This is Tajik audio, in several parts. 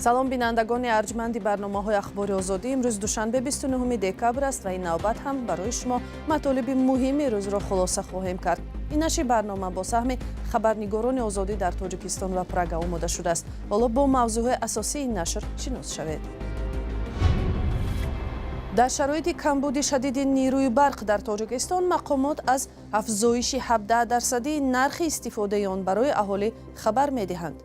Салом, бинандагони арҷманди барномаҳои Ахбори Озодӣ. Имрӯз душанбе, 29 декабр аст ва ин навбат ҳам барои шумо матолиби муҳими рӯзро хулоса хоҳем кард. Ин нашри барнома бо саҳми хабарнигорони Озодӣ дар Тоҷикистон ва Прага омода шудааст. Ҳоло бо мавзӯъҳои асосии ин нашр шинос шавед. Дар шароити камбуди шадиди нерӯи барқ дар Тоҷикистон мақомот аз афзоиши 17 дарсадии нархи истифодаи он барои аҳолӣ хабар медиҳанд.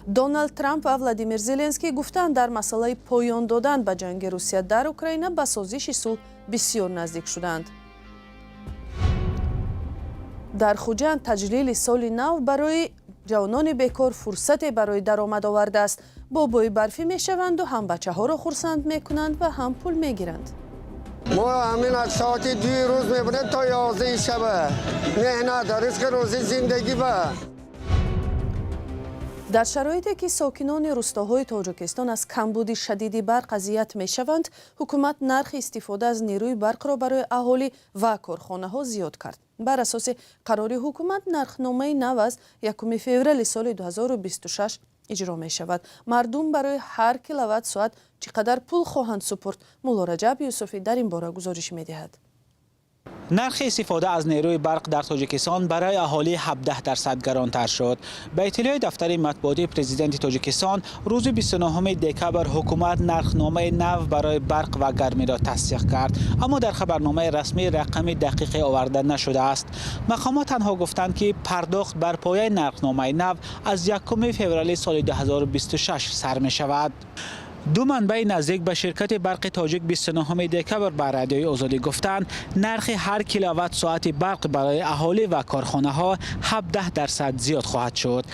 Доналд Трамп ва Владимир Зеленский гуфтанд, дар масъалаи поён додан ба ҷанги Русия дар Украина ба созиши сулҳ бисёр наздик шуданд. Дар Хуҷанд таҷлили соли нав барои ҷавонони бекор фурсате барои даромад овардааст. Бобои барфӣ мешаванду ҳам бачаҳоро хурсанд мекунанд ва ҳам пул мегиранд. Мо ҳамин аз соати 2-и рӯз мебинем то 11-и шаба. Меҳнат, ризқи рӯзи зиндагӣ ба. Дар шароите ки сокинони рустоҳои Тоҷикистон аз камбуди шадиди барқ азият мешаванд, ҳукумат нархи истифода аз нерӯи барқро барои аҳолӣ ва корхонаҳо зиёд кард. Бар асоси қарори ҳукумат, нархномаи нав аз 1 феврали соли 2026 иҷро мешавад. Мардум барои ҳар киловатт соат чӣ қадар пул хоҳанд супурд? Муллораҷаб Юсуфӣ дар ин бора гузориш медиҳад. Нархи истифода аз нерӯи барқ дар Тоҷикистон барои аҳолӣ 17% гаронтар шуд. Ба иттилои дафтари матбуотии президенти Тоҷикистон, рӯзи 29 декабр ҳукумат нархномаи нав барои барқ ва гармиро тасдиқ кард, аммо дар хабарномаи расмӣ рақами дақиқе оварда нашудааст. Мақомот танҳо гуфтанд, ки пардохт бар пояи нархномаи нав аз 1 феврали соли 2026 сар мешавад. Ду манбаи наздик ба ширкати Барқи Тоҷик 29 декабр ба Радиои Озодӣ гуфтанд, нархи ҳар киловатт соати барқ барои аҳолӣ ва корхонаҳо 17% зиёд хоҳад шуд.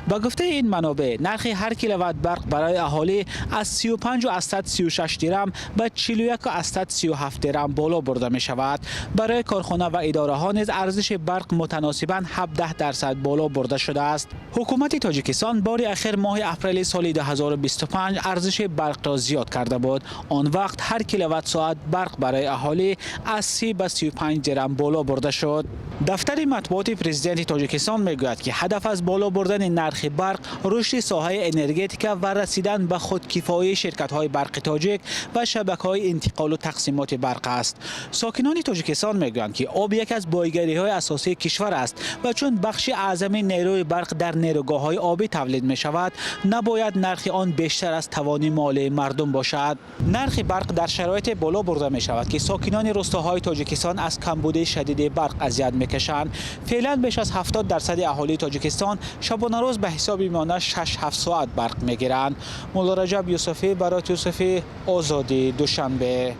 Ба гуфтаи ин манобеъ, нархи ҳар киловатт барқ барои аҳолӣ аз 35,36 дирам ба 41,37 дирам боло бурда мешавад. Барои корхона ва идораҳо низ арзиши барқ мутаносибан 17% боло бурда шудааст. Ҳукумати Тоҷикистон бори ахир моҳи апрели соли 2025 арзиши барқро зиёд карда буд. Он вақт ҳар киловатт соат барқ барои аҳолӣ аз 30 ба 35 дирам боло бурда шуд. Дафтари матбуоти президенти Тоҷикистон мегӯяд, ки ҳадаф аз боло бурдани нархи барқ рушди соҳаи энергетика ва расидан ба худкифоии ширкатҳои Барқи Тоҷик ва шабакаҳои интиқолу тақсимоти барқ аст. Сокинони Тоҷикистон мегӯянд, ки об яке аз бойгариҳои асосии кишвар аст ва чун бахши аъзами нерӯи барқ дар нерӯгоҳҳои обӣ тавлид мешавад, набояд нархи он бештар аз тавони молии мардум бошад. Нархи барқ дар шароите боло бурда мешавад, ки сокинони рустоҳои Тоҷикистон аз камбудии шадиди барқ азият мекашанд. Феълан беш аз 70% аҳолии Тоҷикистон шабонарӯз ба ҳисоби миёна 6-7 соат барқ мегиранд. Муллораҷаб Юсуфӣ, Барот Юсуфӣ, Озодӣ, Душанбе.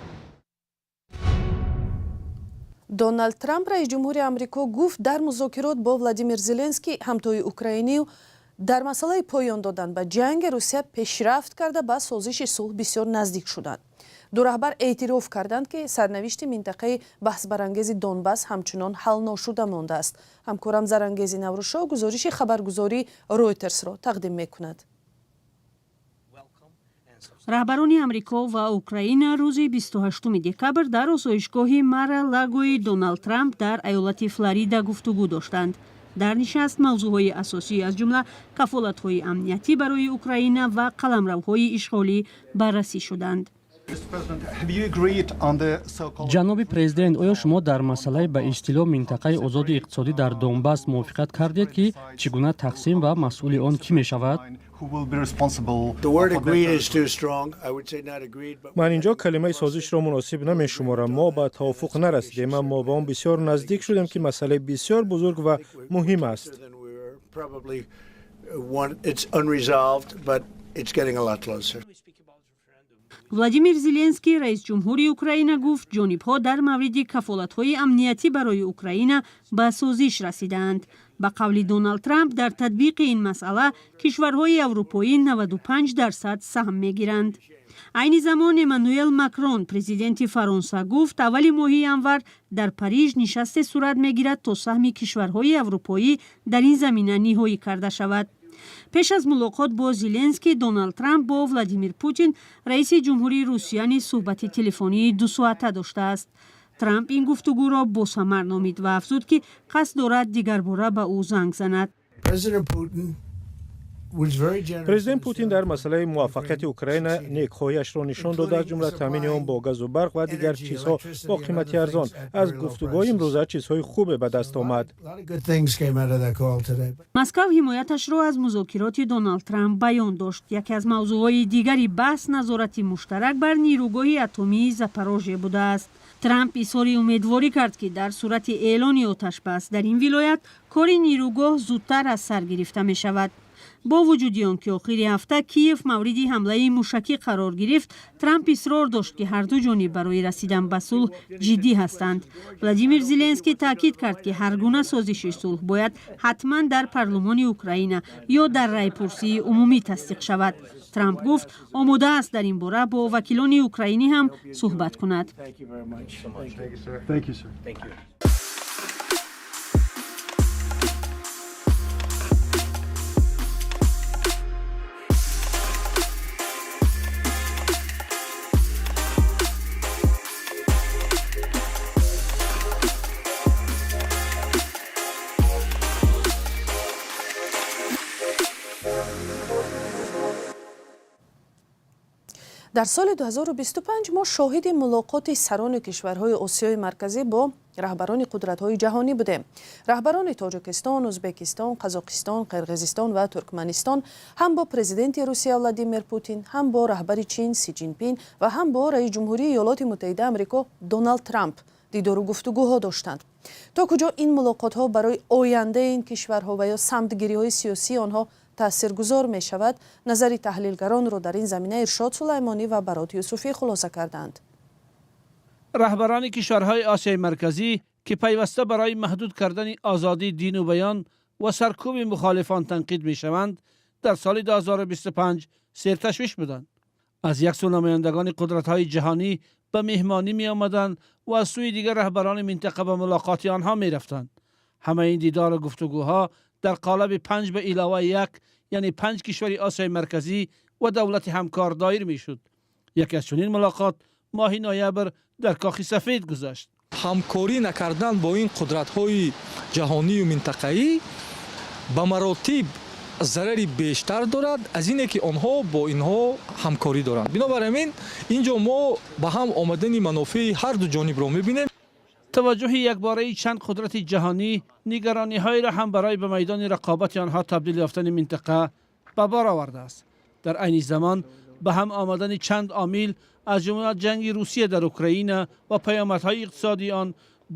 Доналд Трамп, раис ҷумҳури Амрико, гуфт, дар музокирот бо Владимир Зеленский, ҳамтои украинию, дар масъалаи поён додан ба ҷанги Русия пешрафт карда, ба созиши сулҳ бисёр наздик шуданд. Ду раҳбар эътироф карданд, ки сарнавишти минтақаи баҳсбарангези Донбасс ҳамчунон ҳалношуда мондааст. Ҳамкорам Зарангези Наврӯзшоҳ гузориши хабаргузории Ройтерсро тақдим мекунад. Раҳбарони Амрико ва Украина рӯзи 28 декабр дар осоишгоҳи Мара Лагои Доналд Трамп дар айолати Флорида гуфтугӯ доштанд. Дар нишаст мавзӯъҳои асосӣ, аз ҷумла кафолатҳои амниятӣ барои Украина ва қаламравҳои ишғолӣ, баррасӣ шуданд. Ҷаноби президент, оё шумо дар масъалаи ба истилоҳ минтақаи озоди иқтисодӣ дар Донбасс мувофиқат кардед, ки чӣ гуна тақсим ва масъули он кӣ мешавад? Ман инҷо калимаи созишро муносиб намешуморам. Мо ба тавофуқ нарасидем, аммо ба он бисёр наздик шудем, ки масъалаи бисёр бузург ва муҳим аст. It's unresolved, but it's getting a lot closer. Владимир Зеленский, раисҷумҳури Украина, гуфт, ҷонибҳо дар мавриди кафолатҳои амниятӣ барои Украина ба созиш расидаанд. Ба қавли Доналд Трамп, дар татбиқи ин масъала кишварҳои аврупоӣ 95% саҳм мегиранд. Айни замон Эммануэл Макрон, президенти Фаронса, гуфт, аввали моҳи январ дар Париж нишасте сурат мегирад, то саҳми кишварҳои аврупоӣ дар ин замина ниҳоӣ карда шавад. Пеш аз мулоқот бо Зеленский, Доналд Трамп бо Владимир Путин, раиси ҷумҳурии Русия, низ суҳбати телефонии дусоата доштааст. Трамп ин гуфтугӯро босамар номид ва афзуд, ки қасд дорад дигарбора ба ӯ занг занад. President Putin Президент Путин дар масъалаи муваффақияти Украина некхоҳиашро нишон дод, аз ҷумла таъмини он бо газу барқ ва дигар чизҳо бо қимати арзон. Аз гуфтугӯи имрӯза чизҳои хубе ба даст омад. Москав ҳимояташро аз музокироти Доналд Трамп баён дошт. Яке аз мавзӯъҳои дигари баҳс назорати муштарак бар нирӯгоҳи атомии Запорожье будааст. Трамп изҳори умедворӣ кард, ки дар сурати эълони оташбас дар ин вилоят кори нирӯгоҳ зудтар аз сар гирифта мешавад. Бо вуҷуди он ки охири ҳафта Киев мавриди ҳамлаи мушакӣ қарор гирифт, Трамп исрор дошт, ки ҳарду ҷониб барои расидан ба сулҳ ҷиддӣ ҳастанд. Владимир Зеленский таъкид кард, ки ҳар гуна созиши сулҳ бояд ҳатман дар парлумони Украина ё дар райпурсии умумӣ тасдиқ шавад. Трамп гуфт, омода аст дар ин бора бо вакилони украинӣ ҳам суҳбат кунад. Дар соли 2025 мо шоҳиди мулоқоти сарони кишварҳои Осиёи Марказӣ бо раҳбарони қудратҳои ҷаҳонӣ будем. Раҳбарони Тоҷикистон, Ӯзбекистон, Қазоқистон, Қирғизистон ва Туркманистон ҳам бо президенти Русия Владимир Путин, ҳам бо раҳбари Чин Си Ҷинпин ва ҳам бо раиси ҷумҳурии Иёлоти Муттаҳидаи Амрико Доналд Трамп дидору гуфтугӯҳо доштанд. То куҷо ин мулоқотҳо барои ояндаи ин кишварҳо ва ё самтгириҳои сиёсии онҳо таъсиргузор мешавад, назари таҳлилгаронро дар ин замина Иршод Сулаймонӣ ва Барот Юсуфӣ хулоса карданд. Раҳбарони кишварҳои Осиёи Марказӣ, ки пайваста барои маҳдуд кардани озодии дину баён ва саркӯби мухолифон танқид мешаванд, дар соли 2025 серташвиш буданд. Аз як сӯ намояндагони қудратҳои ҷаҳонӣ ба меҳмонӣ меомаданд ва аз сӯи дигар раҳбарони минтақа ба мулоқоти онҳо мерафтанд. Ҳамаи ин дидору гуфтугӯҳо дар қолаби 5+1, яъне панҷ кишвари Осиёи Марказӣ ва давлати ҳамкор доир мешуд. Яке аз чунин мулоқот моҳи ноябр дар Кохи Сафед гузашт. Ҳамкорӣ накардан бо ин қудратҳои ҷаҳонию минтақаӣ ба маротиб зарари бештар дорад аз ине ки онҳо бо инҳо ҳамкорӣ доранд. Бинобар ҳамин ин ҷо мо ба ҳам омадани манофеи ҳарду ҷонибро мебинем. Таваҷҷӯҳи якбораи чанд қудрати ҷаҳонӣ нигарониҳоеро ҳам барои ба майдони рақобати онҳо табдил ёфтани минтақа ба бор овардааст. Дар айни замон ба ҳам омадани чанд омил, аз ҷумла ҷанги Русия дар Украина ва паёмадҳои иқтисодии он,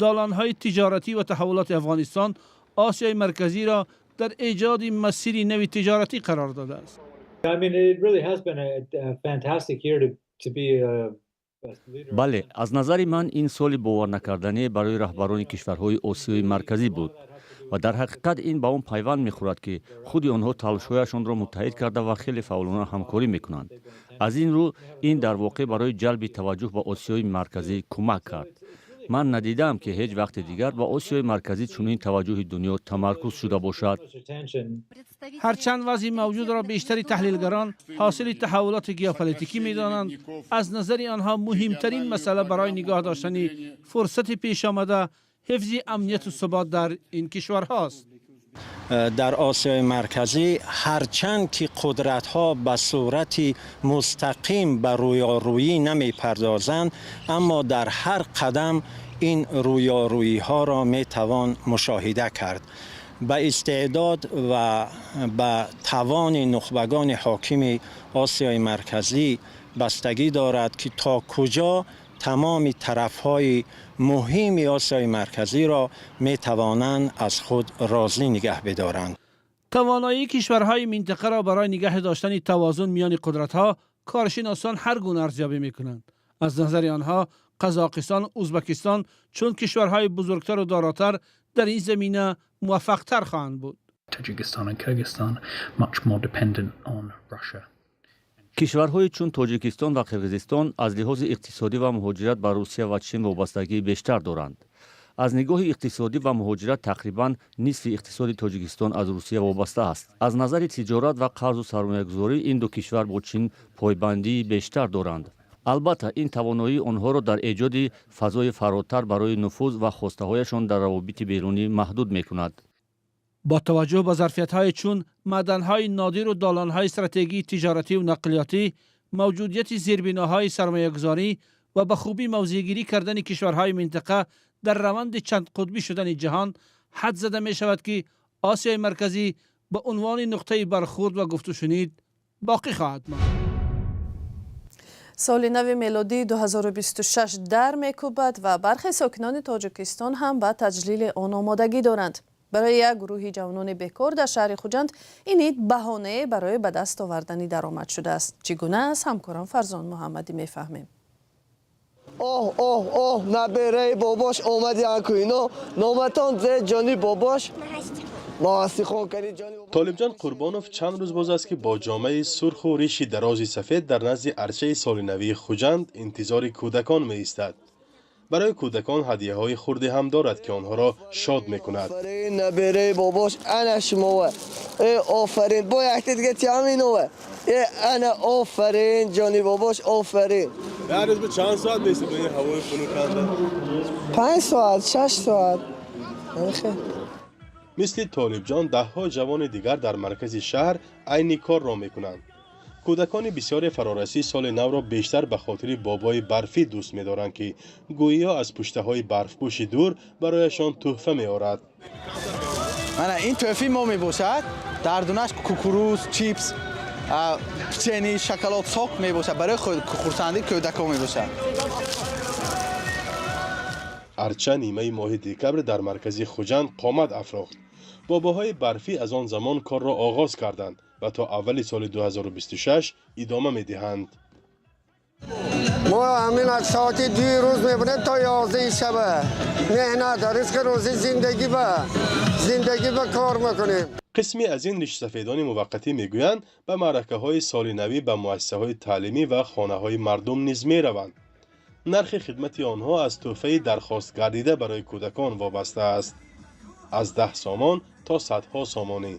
долонҳои тиҷоратӣ ва таҳаввулоти Афғонистон, Осиёи Марказиро дар эҷоди масири нави тиҷоратӣ қарор додааст. I mean, it really has been a fantastic year to be a Бале, аз назари ман ин соли боварнакардание барои раҳбарони кишварҳои Осиёи Марказӣ буд ва дар ҳақиқат ин ба он пайванд мехӯрад, ки худи онҳо талошҳояшонро муттаҳид карда ва хеле фаъолона ҳамкорӣ мекунанд. Аз ин рӯ ин дар воқеъ барои ҷалби таваҷҷӯҳ ба Осиёи Марказӣ кӯмак кард. Ман надидаам, ки ҳеҷ вақти дигар ба Осиёи Марказӣ чунин таваҷҷӯҳи дунё тамаркуз шуда бошад. Ҳарчанд вазъи мавҷудро бештари таҳлилгарон ҳосили таҳаввулоти геополитикӣ медонанд, аз назари онҳо муҳимтарин масъала барои нигоҳ доштани фурсати пешомада ҳифзи амнияту субот дар ин кишварҳост. Дар Осиёи Марказӣ ҳарчанд ки қудратҳо ба сурати мустақим ба рӯёрӯӣ намепардозанд, аммо дар ҳар қадам ин рӯёрӯиҳоро метавон мушоҳида кард. Ба истеъдод ва ба тавони нухбагони ҳокими Осиёи Марказӣ бастагӣ дорад, ки то куҷо тамоми тарафҳои муҳими Осиёи Марказиро метавонанд аз худ розӣ нигаҳ бидоранд. Тавоноии кишварҳои минтақаро барои нигаҳ доштани тавозун миёни қудратҳо коршиносон ҳар гуна арзёбӣ мекунанд. Аз назари онҳо Қазоқистон, Ӯзбекистон чун кишварҳои бузургтару доротар дар ин замина муваффақтар хоҳанд буд. Tajikistan and Kyrgyzstan much more dependent on Russia. Кишварҳои чун Тоҷикистон ва Қирғизистон аз лиҳози иқтисодӣ ва муҳоҷират ба Русия ва Чин вобастагии бештар доранд. Аз нигоҳи иқтисодӣ ва муҳоҷират тақрибан нисфи иқтисоди Тоҷикистон аз Русия вобаста аст. Аз назари тиҷорат ва қарзу сармоягузорӣ ин ду кишвар бо Чин пойбандии бештар доранд. Албатта, ин тавоноии онҳоро дар эҷоди фазои фаротар барои нуфуз ва хостаҳояшон дар равобити берунӣ маҳдуд мекунад. Бо таваҷҷӯҳ ба зарфиятҳои чун маъданҳои нодир ва долонҳои стратегии тиҷоратӣ ва нақлиётӣ, мавҷудияти зербиноҳои сармоягузорӣ ва ба хубӣ мавзеъгирӣ кардани кишварҳои минтақа дар раванди чандқутбӣ шудани ҷаҳон, ҳадс зада мешавад, ки Осиёи Марказӣ ба унвони нуқтаи бархӯрд ва гуфтушунид боқӣ хоҳад монд. Соли нави мелодии 2026 дар мекӯбад ва бархе сокинони Тоҷикистон ҳам ба таҷлили он омодагӣ доранд. Барои як гурӯҳи ҷавонони бекор дар шаҳри Хуҷанд ин ид баҳонае барои ба даст овардани даромад шудааст. Чӣ гуна, аз ҳамкорон Фарзон Муҳаммадӣ мефаҳмем. Оҳ, оҳ, оҳ, набераи бобош омадиан ку ино. Номатон зе, ҷони бобош? Толибҷон Қурбонов чанд рӯз боз аст, ки бо ҷомаи сурху риши дарози сафед дар назди арчаи солинавии Хуҷанд интизори кӯдакон меистад. Барои кӯдакон ҳадияҳои хурде ҳам дорад, ки онҳоро шод мекунад. Набераи бобош, ана шумова. Э, офарин! Бо якта дига тиам инова. Э, ана, офарин, ҷони бобош, офарин! Дар рӯз чанд соат меистед бо ин ҳавои хунуканда? 5 соат, 6 соат. Мисли Толибҷон даҳҳо ҷавони дигар дар маркази шаҳр айни корро мекунанд. Кӯдакони бисёре фарорасии соли навро бештар ба хотири бобои барфӣ дӯст медоранд, ки гӯё аз пуштаҳои барфпӯши дур барояшон тӯҳфа меорад. Мана ин тӯҳфаи мо мебошад. Дар дунаш кукуруз, чипс, печенье, шоколад, сок мебошад. Барои хурсандии кӯдакон мебошад. Арча нимаи моҳи декабр дар маркази Хуҷанд қомат афрохт. Бобоҳои барфӣ аз он замон корро оғоз карданд ва то аввали соли 2026 идома медиҳанд. Мо ҳамин аз соати 2-и рӯз мебинем то 11-и шаба. Меҳнат, ризқи рӯзӣ, зиндагӣ ба кор мекунем. Қисме аз ин ришсафедони муваққатӣ мегӯянд, ба маъракаҳои солинавӣ, ба муассисаҳои таълимӣ ва хонаҳои мардум низ мераванд. Нархи хидмати онҳо аз тӯҳфаи дархостгардида барои кӯдакон вобаста аст, аз 10 сомон то садҳо сомонӣ.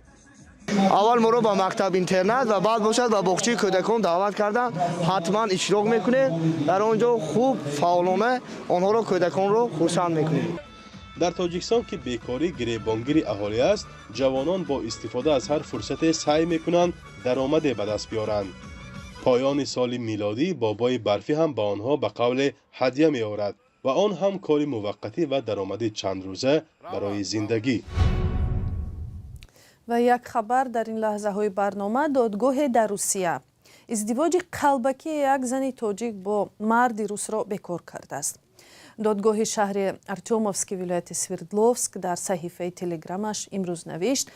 Аввал моро ба мактаб интернат ва баъд бошад ба боғчаи кӯдакон даъват карданд. Ҳатман иштирок мекунем дар он ҷо, хуб, фаъолона онҳоро, кӯдаконро хурсанд мекунем. Дар Тоҷикистон, ки бекорӣ гиребонгири аҳолӣ аст, ҷавонон бо истифода аз ҳар фурсате саъй мекунанд даромаде ба даст биёранд. Поёни соли милодӣ бобои барфӣ ҳам ба онҳо ба қавле ҳадя меорад ва он ҳам кори муваққатӣ ва даромади чандрӯза барои зиндагӣ. Ва як хабар дар ин лаҳзаҳои барнома: додгоҳе дар Русия издивоҷи қалбакии як зани тоҷик бо марди русро бекор кардааст. Додгоҳи шаҳри Артёмовски вилояти Свердловск дар саҳифаи Телеграмаш имрӯз навишт: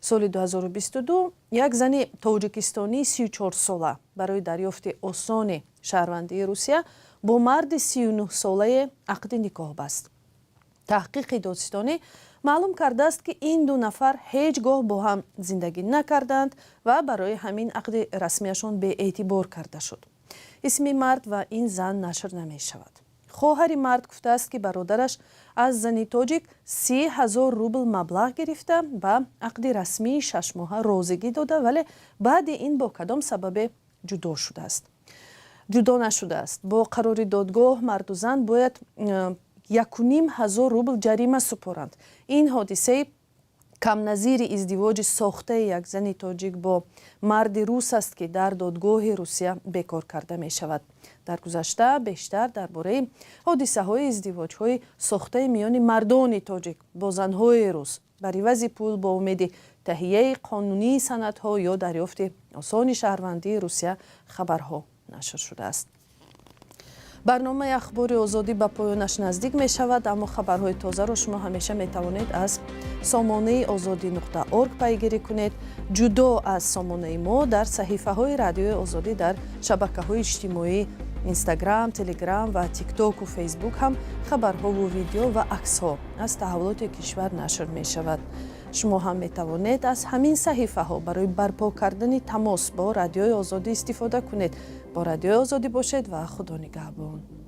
соли 2022 як зани тоҷикистонии 34-сола барои дарёфти осони шаҳрвандии Русия бо марди 39-солае ақди никоҳ баст. Таҳқиқи додситонӣ маълум кардааст, ки ин ду нафар ҳеҷ гоҳ бо ҳам зиндагӣ накарданд ва барои ҳамин ақди расмияшон беэътибор карда шуд. Исми мард ва ин зан нашр намешавад. Хоҳари мард гуфтааст, ки бародараш аз зани тоҷик 30 000 рубл маблағ гирифта, ба ақди расмии 6-моҳа розигӣ дода, вале баъди ин бо кадом сабабе ҷудо шудааст, ҷудо нашудааст. Бо қарори додгоҳ марду зан бояд 1 500 рубл ҷарима супоранд. Ин ҳодисаи камназири издивоҷи сохтаи як зани тоҷик бо марди рус аст, ки дар додгоҳи Русия бекор карда мешавад. Дар гузашта бештар дар бораи ҳодисаҳои издивоҷҳои сохтаи миёни мардони тоҷик бо занҳои рус бар ивази пул бо умеди таҳияи қонунии санадҳо ё дарёфти осони шаҳрвандии Русия хабарҳо нашр шудааст. Барномаи Ахбори Озодӣ ба поёнаш наздик мешавад, аммо хабарҳои тозаро шумо ҳамеша метавонед аз сомонаи озодӣ.орг пайгирӣ кунед. Ҷудо аз сомонаи мо, дар саҳифаҳои Радиои Озодӣ дар шабакаҳои иҷтимоӣ, Инстаграм, Телеграм ва Тиктоку Фейсбук ҳам хабарҳову видео ва аксҳо аз таҳаввулоти кишвар нашр мешавад. Шумо ҳам метавонед аз ҳамин саҳифаҳо барои барпо кардани тамос бо Радиои Озодӣ истифода кунед. Бо Радиои Озодӣ бошед ва Худо нигаҳбон.